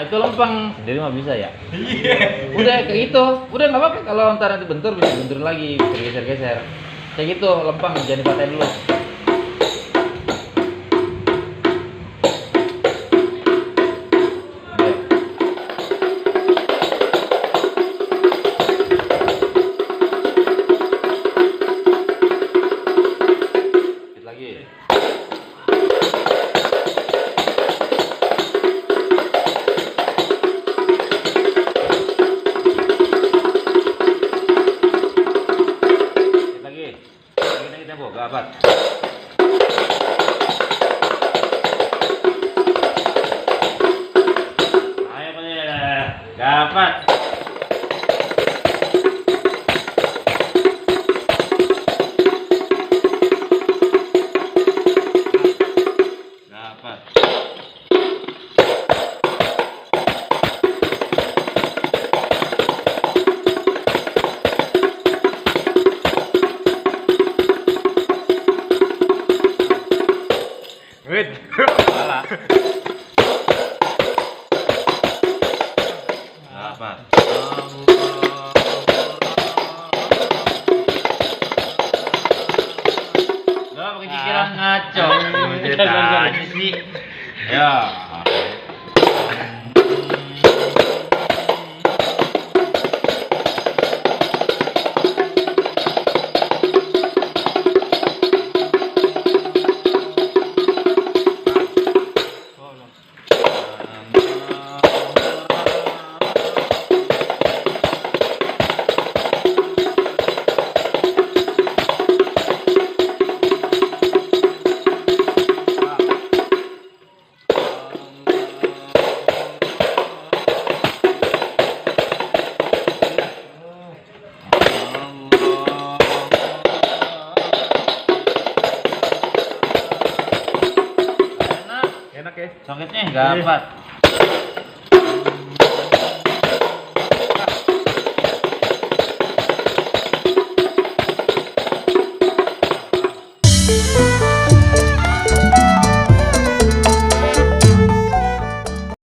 itu lempeng sendiri mah bisa ya. Iya. Udah kayak gitu, udah nggak apa-apa kalau ntar nanti bentur bisa benturin lagi, bisa geser-geser. Kayak gitu lempeng jangan dipatahin dulu. Dikit lagi. Lagi tempo, gapat. Ayo gapat. Gapat. Wait. Salah. Gapat. Gak pakai pikiran ngaco. Cerita aja sih. Ya. Enak ya? Soketnya gapat.